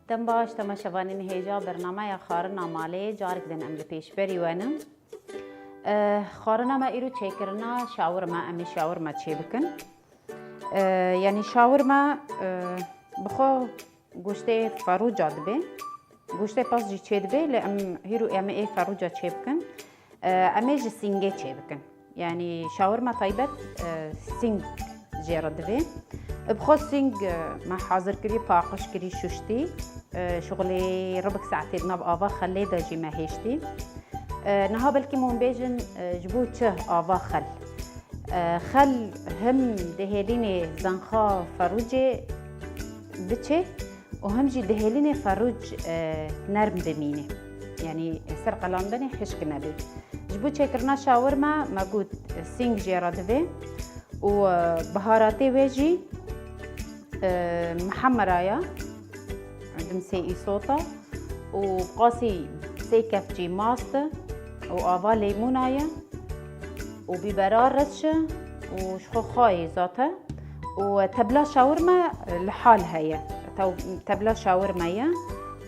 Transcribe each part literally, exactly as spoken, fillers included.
Dem baş temaşevanên hêja bernameya Xwarina Malê, carek din em li pêşberî we ne. Eh, xwarina me îro çêkirina şawirma, em ê şawirma çêbikin. Eh, yanî şawirma, eh, bi xwe goştê ferûca dibe. Goştê pas jî çêdibe, lê em hîro em ê ferûca çêbikin. Eh, em ê ji sîngê çêbikin. Yanî şawirma taybet, eh, sîng jê re divê. Bi xwe sîng, eh, me hazir kirî, paqij kirî, şuştî. Eh, şixulê ribik saetê di nav ava xelê de jî me hêştî. Eh, niha belkî me hûn bêjin, eh, ji bo çi ava xel? Eh, xel him dihêlînê zenxa ferûcê biçê û him jî dihêlînê ferûc, eh, nerm bimîne. Yanî ser qelandinê hişk nebe. Ji bo çêkirina şawirma me got, eh, sîng jê re divê û, eh, biharatê wê jî, eh, mihemera ye, dimsê îsota û qasî sê kevçî mast û ava lêmûna ye û bîbera reş e û ji xwe xayê zat e û tebla şawirme li hal heye. Tew-, tebla şawirme ye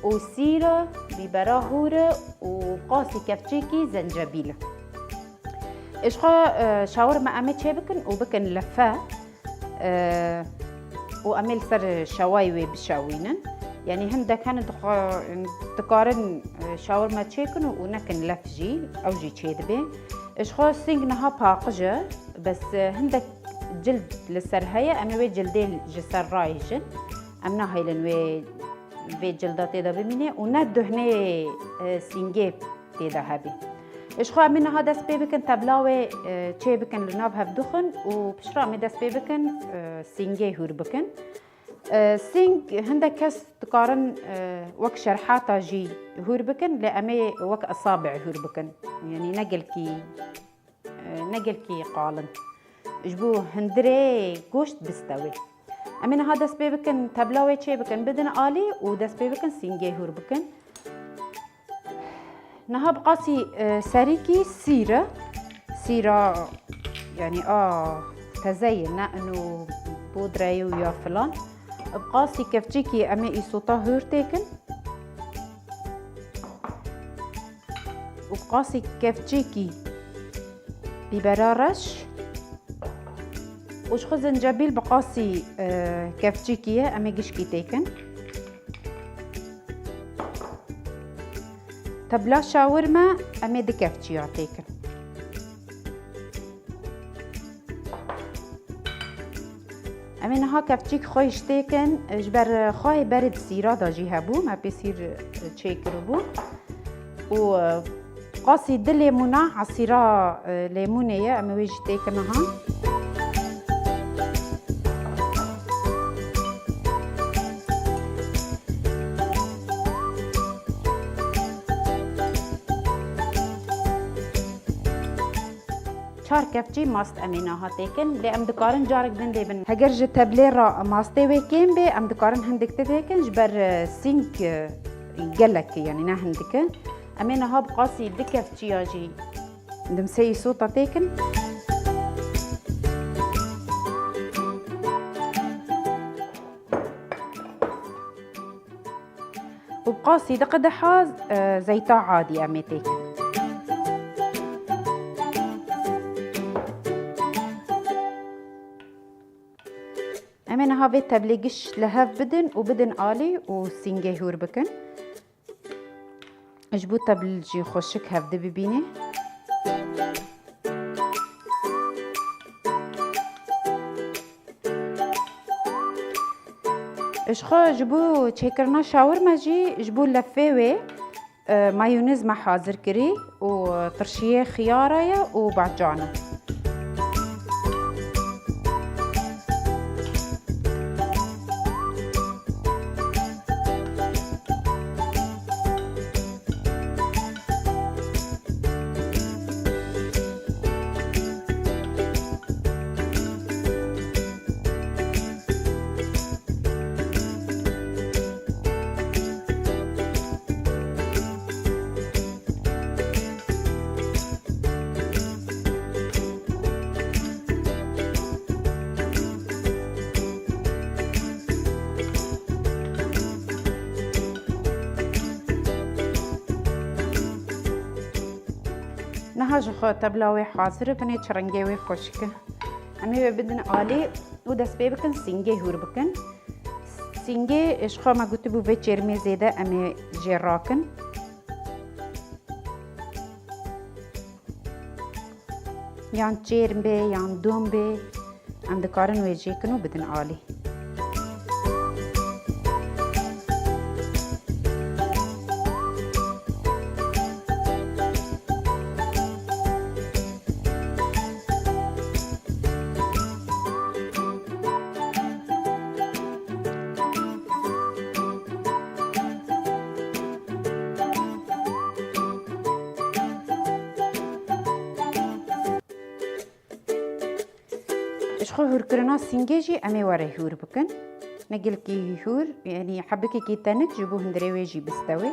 û sîr e, bîbera hûr e û qasî kevçîkî zencebîl e. Ji xwe, e, şawirme em ê çêbikin û bikin lefe. E, û em ê li ser şewayê wê bişewînin. Yanî hindek hene dixwe-, dikarin, e, şawirme çêkin û, û nekin lef jî, ew jî çêdibe. Ji xwe sîng niha paqij e, bes, e, hindek cild li ser heye, em ê wê cildê ji ser rayêjin. Em nahêlin wê, vê cilda tê de bimîne û ne duhnê, e, sîngê tê de hebî. Ji xwe em ê niha dest pê bikin, tebla wê, e, çê bikin li nav hevdûxin û piştre em ê dest pê bikin, e, sîngê hûr bikin. E, sîng hindek kes dikarin, e, wek şerhata jî hûr bikin, lê em ê wek esabi'ê hûr bikin. Yanî ne gelkî, e, ne gelkî qalin. Ji bo hundirê goşt bistewê. Em ê niha dest pê bikin, tebla wê çê bikin, bidin alî û dest pê bikin sîngê hûr bikin. Niha bi qasî, e, serîkî sîr e. Sîra, yanî a teze ye, ne ino podre ye û ya filan. Bi qasî kevçîkî em ê îsota hûr têkin. Û bi qasî kevçîkî bîbera reş. Û ji xwe zencebîl bi qasî, e, kevçîkî ye, em ê gişkî têkin. Tebla şawirme em ê di kevçiya têkin. Em ê niha kevçîk xwe ji têkin, ji ber xwayê berê di sîra de jî hebû, me pê sîr çêkiribû. Û, e, qasî di lêmûna, esîra, e, lêmûnê ye, em ê wê jî têkin niha. Çar kevçî mast em ê niha têkin, lê em dikarin carek din dê bin. Heger ji teblê re mastê wê kêm bê, em dikarin hindik ti têkin, ji ber, e, sîng, e, gelek e, yanî ne hindik e. Em ê niha bi qasî di kevçiya jî dimseyî sota têkin. Û bi qasî di qideha, e, zeyta adî em ê têkin. Em ê niha vê teblê giş li hev bidin û bidin alî û sîngê hûr bikin. Ji bo tebil jî xweşik hevdi bibîne. Ji xwe ji bo çêkirina şawirme jî ji bo lefê wê, e, mayonez me hazir kirî û tirşiyê xiyara ye û bacan e. Ha, ji xwe tebla wê hazir e, binê çi rengê wê xweşik e. Em ê wê bidin alî û dest pê bikin sîngê hûr bikin. Sîngê, ji xwe me gotibû vê çêrmê zêde em ê jê rakin. Yan çêrm bê, yan dom bê, em dikarin wê jêkin û bidin alî. Ji xwe hûrkirina sîngê jî em ê were hûr bikin. Ne gelekî hûr, yanî hebikekî tenik ji bo hundirê wê jî bistewê.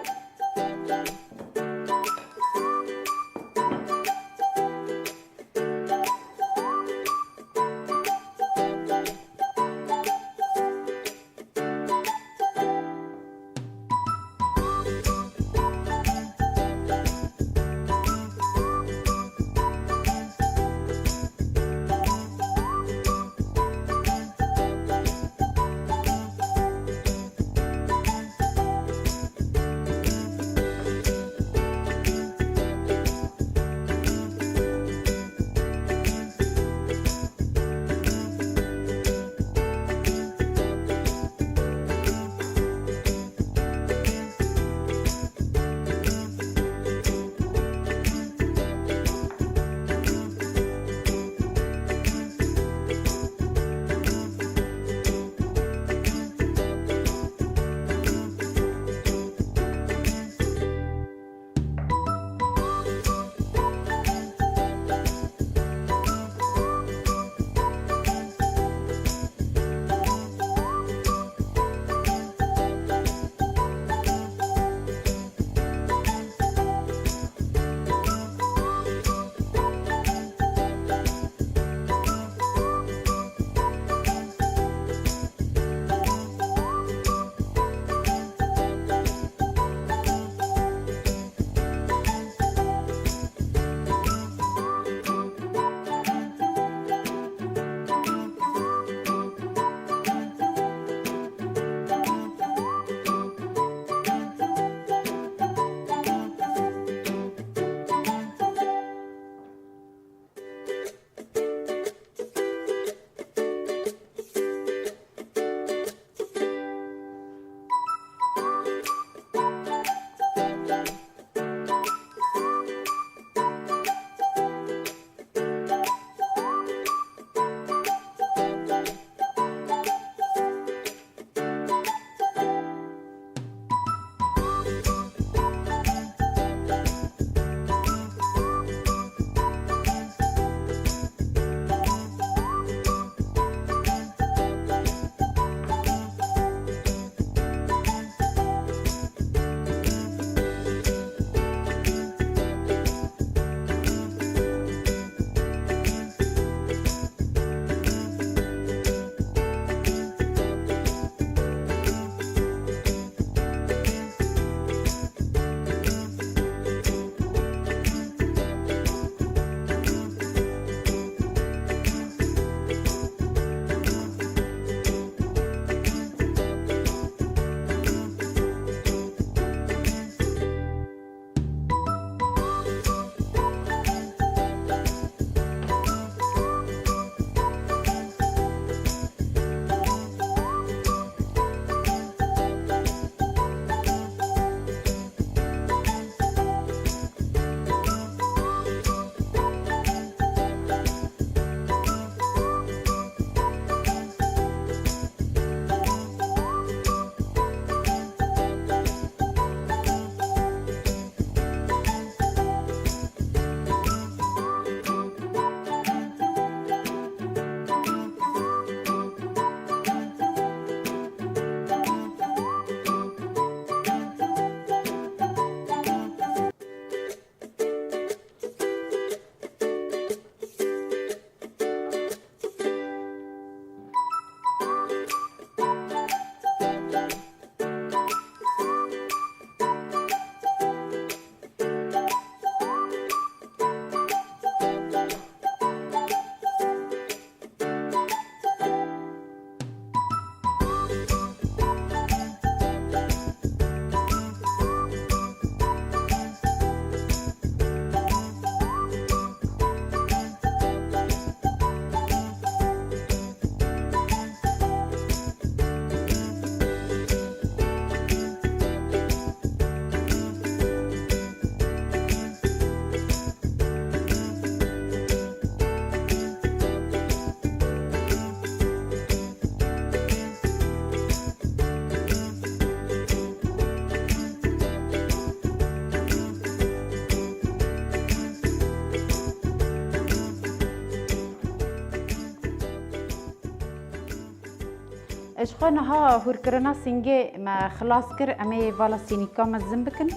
Xwe niha hûrkirina sîngê me xilas kir, em ê vala sînîka mezin bikin.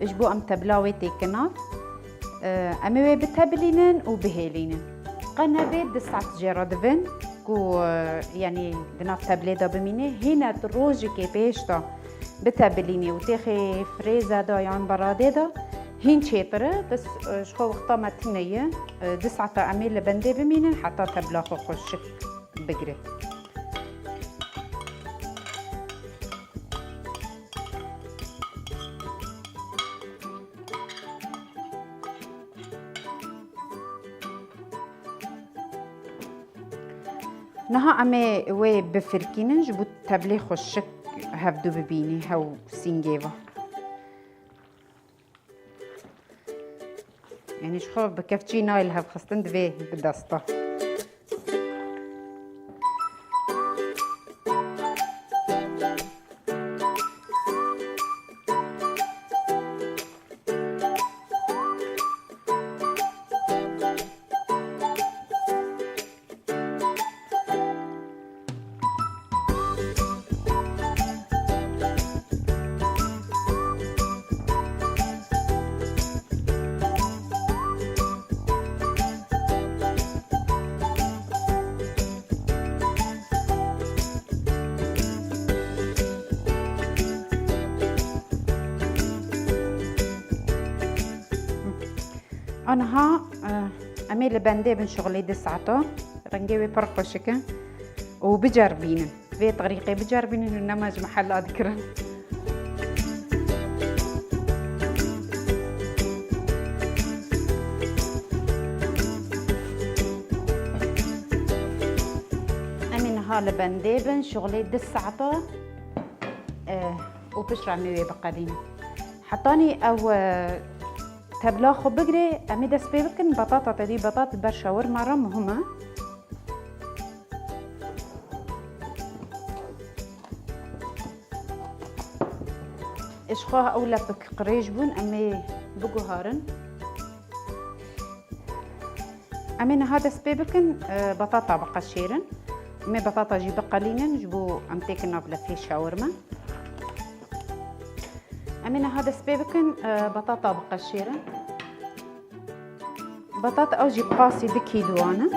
Ji bo em tebla wê têkina. Em ê wê bitebilînin û bihêlînin. Qe nebê du saet jê re divin ku, e, yanî di nav teblê de bimîne. Hîne tu rojekê pêş de bitebilînî û têxê frêze de yan beradê de hîn çêtir e. Bes, e, ji xwe wexta me tune ye. E, du saeta em ê li bendê bimînin heta tebla xwe xweşik bigire. Niha em ê wê bifirkînin ji bo teblê xweşik hevdu bibînî hew sîngê ve. Yanî ji xwe bi kevçî nayê li hev xistin, divê bi desta. Aniha, e, em ê li bendê bin şixulê du saeta. Rengê wê pir xweşik e. Û biceribînin. Vê terîqê biceribînin û nema ji me hela dikirin. Em ê niha li bendê bin şixulê du saeta, e, û piştre em ê wê biqedînin. Hetanî ew, e, tebla xwe bigire, em ê dest pê bikin, betata te dî betat ber şawirma re muhim e. Ji xwe ew lepik qirêj bûn, em ê biguharin. Em ê niha dest pê bikin, e, betata biqeşêrin. Em ê betata jî biqelînin, ji bo em têkin nav lefê şawirma. Em ê niha dest pê bikin, e, betata biqeşêrin. Betata ew jî qasî du kîloan e.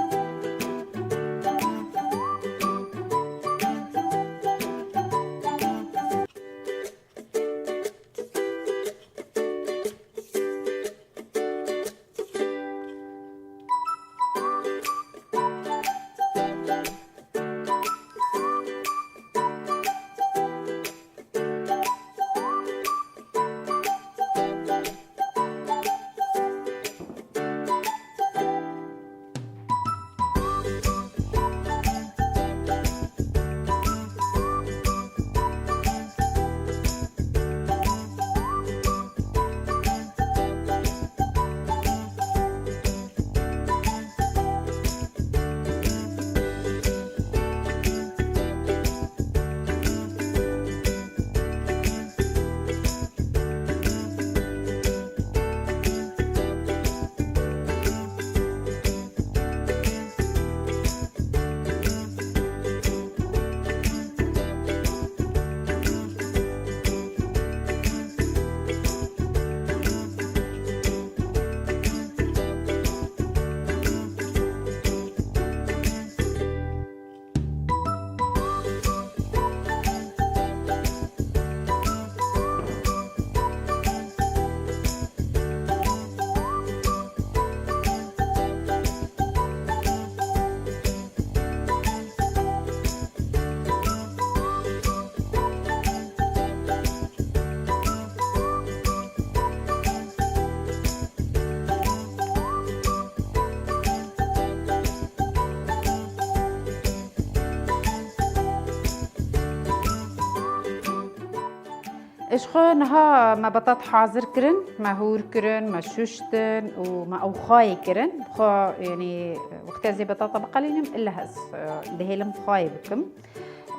Ji xwe niha me betat hazir kirin, me hûr kirin, me şuştin û me ew xwayê kirin. Xwe, yanî, wextê ez ê betata biqelînim, ille ez, e, dihêlim xwayê bikim.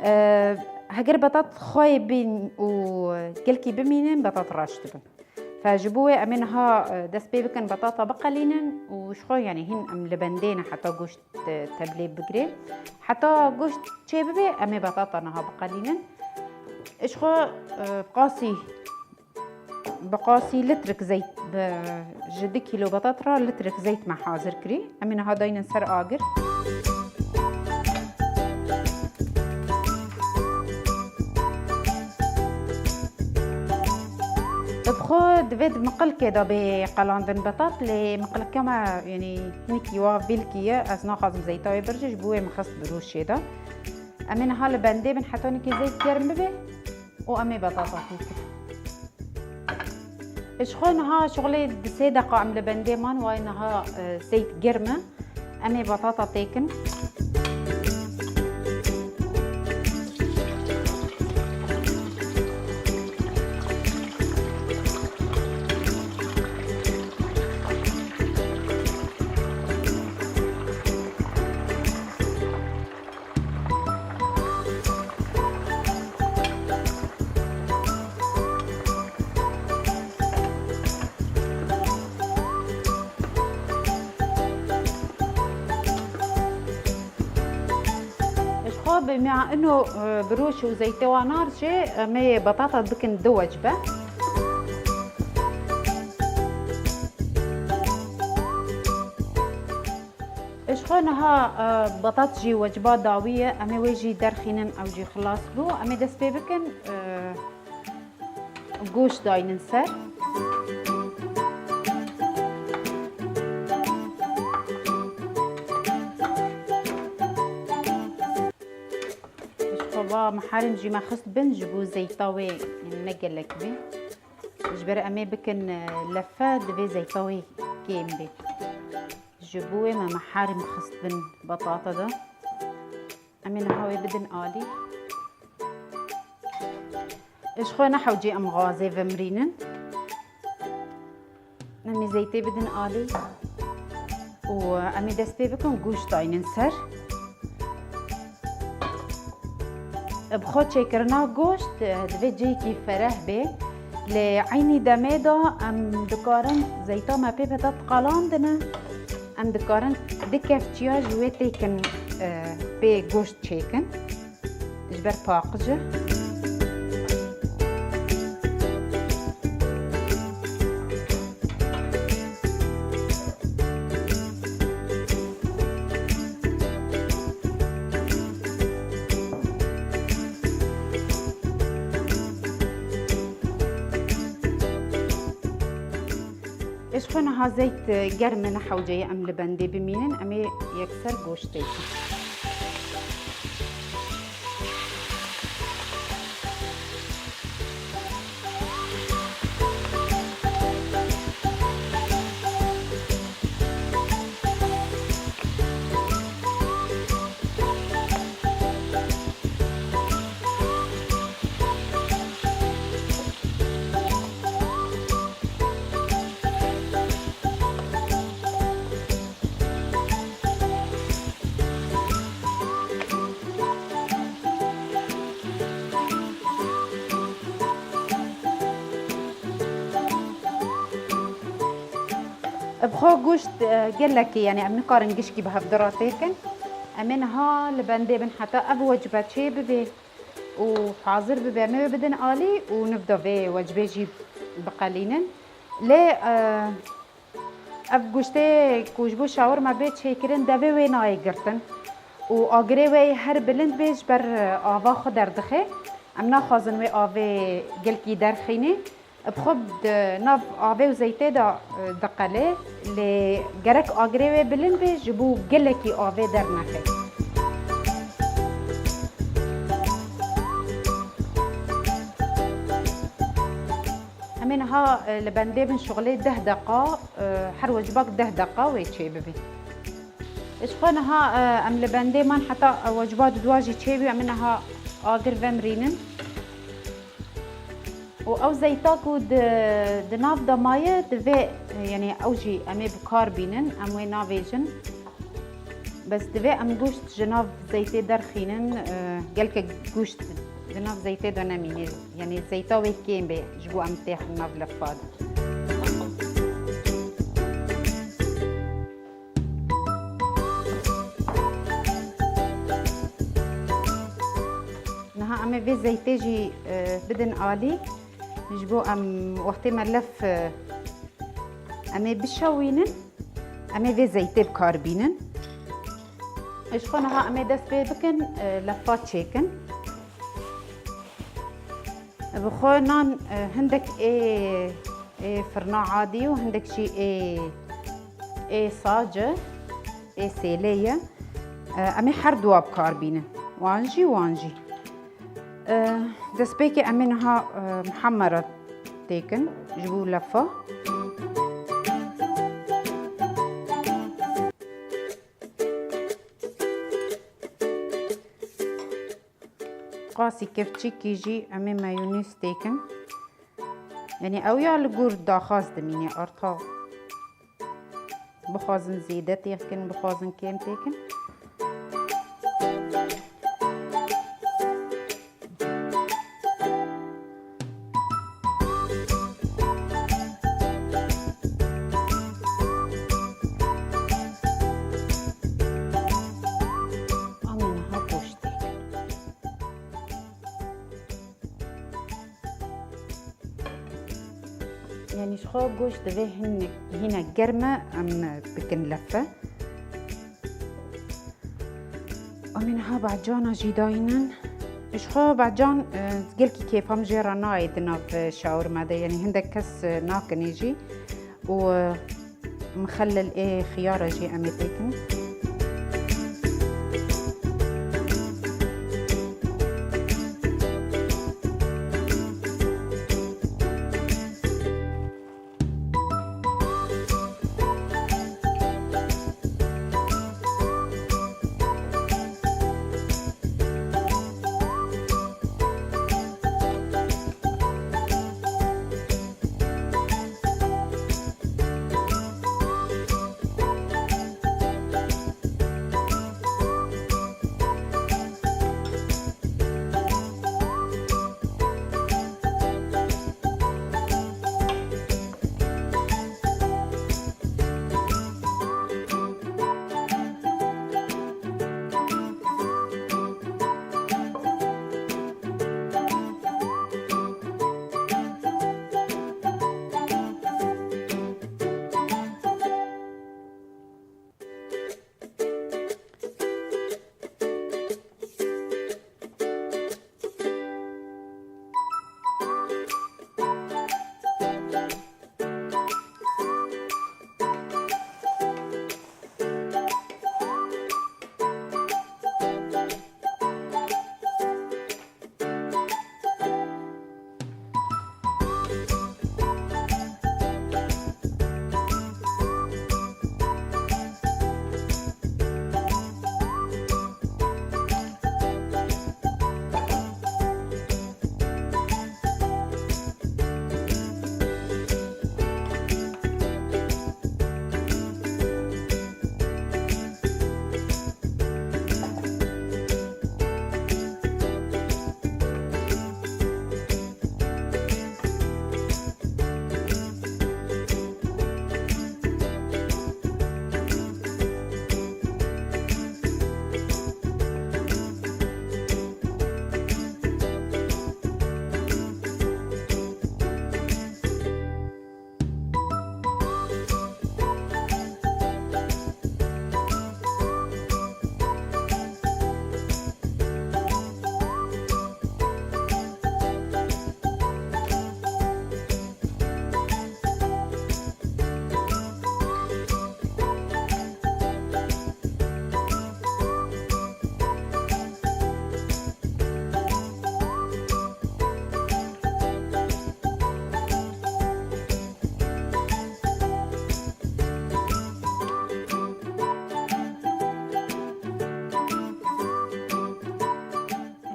E, heger betat xwayê bin û gelkî bimînin, betat reş dibin. Te ji bo wê em ê niha, e, dest pê bikin betata biqelînin û ji xwe, yanî hîn em li bendê ne heta goşt, e, tevlê bigirê. Heta goşt çê bibe, em ê betata niha biqelînin. Ji xwe, e, qasî Bi qasî litrik zeyt, bi, ji du kîlo betat re litrik zeyt me hazir kirî. Em ê niha daynin ser agir. Bi xwe divê di miqilkê de bê qelandin betat, lê miqilke me, yanî, hinekî wa vîlkî ye, ez naxwazim zeyta wê birje, ji bo wê min xist bi rûşê de. Em ê niha li bendê bin heta hinekî zeyt germ bibe û em ê betata têkin. Ji xwe niha şixulê di sê deqa em li bendê man, wayê niha, e, zeyt germ e. Em ê batata têkin. Ji xwe bi mia ino, e, bi rûş û zeytê wan ar jê, e, em ê batata bikin du wecbe. Ji xwe niha, e, betat jî wecba dawî ye. Em ê wê jî derxînin, ew jî xilas bû. Em ê dest pê bikin, e, goşt daynin ser. Ji xwe va miharim jî me xist bin, ji bo zeyta wê ne gelek bê. Ji ber em ê bikin, e, lefe, divê zeyta wê kêm bê. Ji bo wê me miharim xist bin batata de. Em ê niha wê bidin alî. Ji xwe ne hewcê em gazê vemirînin. Em ê zeytê bidin alî û em ê dest pê bikin goşt daynin ser. Bi xwe çêkirina goşt, e, divê cihekî fereh bê. Lê eynî demê de em dikarin zeyta me pê ve de qalandine. Em dikarin du kevçiya ji wê têkin, e, pê goşt çêkin. Ji ber paqij e. Ji xwe niha zeyt germ e, ne hewce ye em li bendê bimînin, em ê yekser goşt têkin. Bi xwe goşt, e, gelekî, yanî em nikarin gişkî bi hevdira têkin. Em ê niha li bendê bin heta ev wecbe çê bibe û hazir bibe. Em ê wê bidin alî û niv de vê wecbê jî biqelînin. Lê, e, Ev goştê ku ji bo şawirma bê çêkirin, devê wê nayê girtin û agirê wê her bilind bê, ji ber ava xwe derdixe. Em naxwazin wê avê gelkî derxînê. Bi xwe di nav avê û zeytê de, e, diqelê, lê gerek agirê wê bilind bê, ji bo gelekî avê dernexe. Em ê niha, e, li bendê bin şixulê deh deqa, e, her wecbak deh deqa wê çêbibî. Ji xwe niha, e, em li bendê man heta, e, wecba dudwa jî çêbî, em ê niha agir vemirînin. Û ew zeyta ku di, di nav de maye, divê, e, yanî ew jî em ê bi kar bînin, em wê navêjin. Bes divê em goşt ji nav zeytê derxînin, e, gelke goşt di nav zeytê de nemîne. Yanî zeyta wê kêm bê ji bo em têxin nav lefa de. Vê zeytê jî, e, bidin alî. Ji bo em wextê me lef, e, em ê bişewînin, em ê vê zeytê bi kar bînin. Ji xwe niha em ê dest pê bikin, e, lefa çêkin. Bi xwe nan, e, hindek ê, ê firna adî û hindek jî ê, ê sac e, ê sêlê ye. E, em ê her duwa bi kar bînin. Wan jî, wan jî. E, destpêkê em ê niha, e, hemera têkin ji bo lefa. Qasî kevçîkî jî em ê meyonîz têkin. Yanî ew ya li gor daxwaz dimîne, arta bixwazin zêde têkin, bixwazin kêm têkin. Em ê niha goşt têkin. Yanî ji xwe goşt divê hinek, hîne germ e, em bikin lefe. Em ê niha behcana jî dayînin. Ji xwe behcan, e, gelkî kêfa min jê re nayê di nav, e, şawirme de. Yanî hindek kes, e, nakinê jî. Û, e, mixellel ê xiyara jî em ê têkin.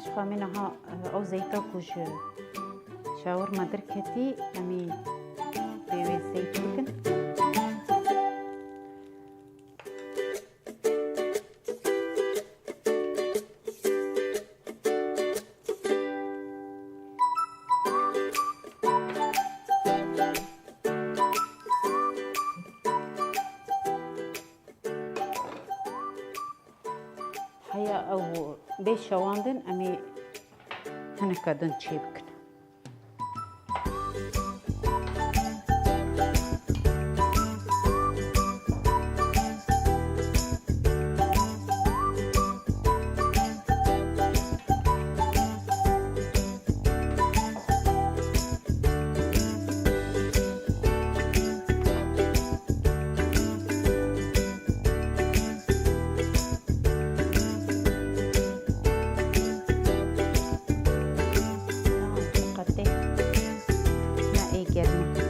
Ji xwe em ê niha, e, ew zeyta ku ji şawirma derketî, em ê pê wê zeyt bikin. Heya ew bê şewandin, em ê hineke din çêbikin. Qetê. Ne ê germ e.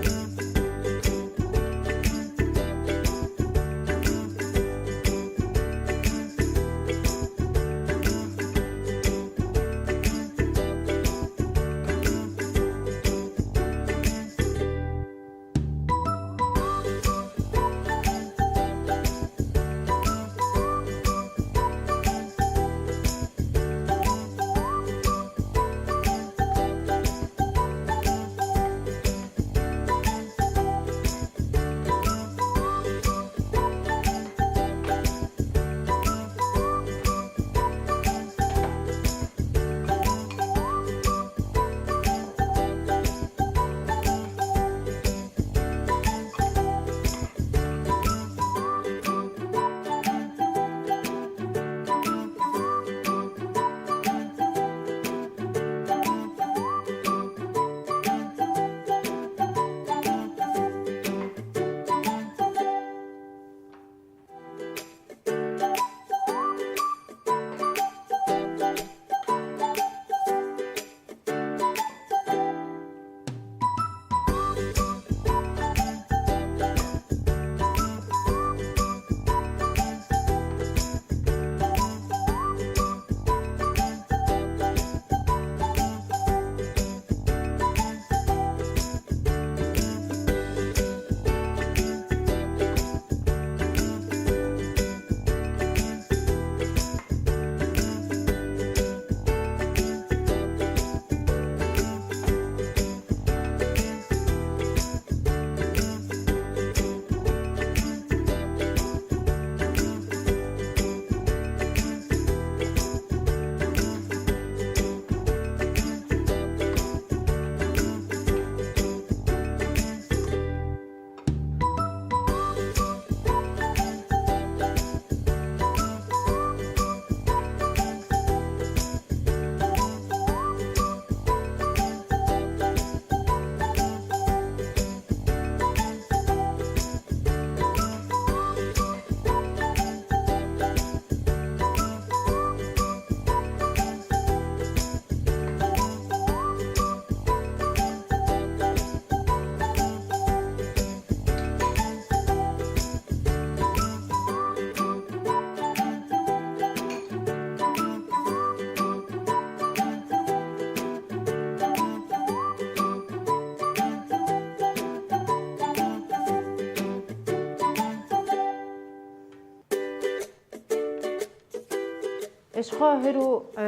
Ji xwe hiro, e,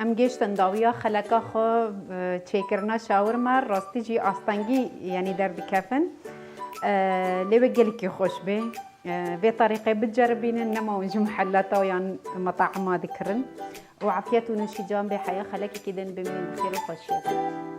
em gêştin dawiya xeleka xwe, e, çêkirina şawirma, rastî jî astengî, yanî derdikevin. E, lê wê gelekî xweş bê. E, vê terîqê biceribînin, nema hûn ji mihelleta yan metaima dikirin. Û afiyet û nûşîcan bê, heya xelekekî din bimînin bi xêr û xweşiyê de.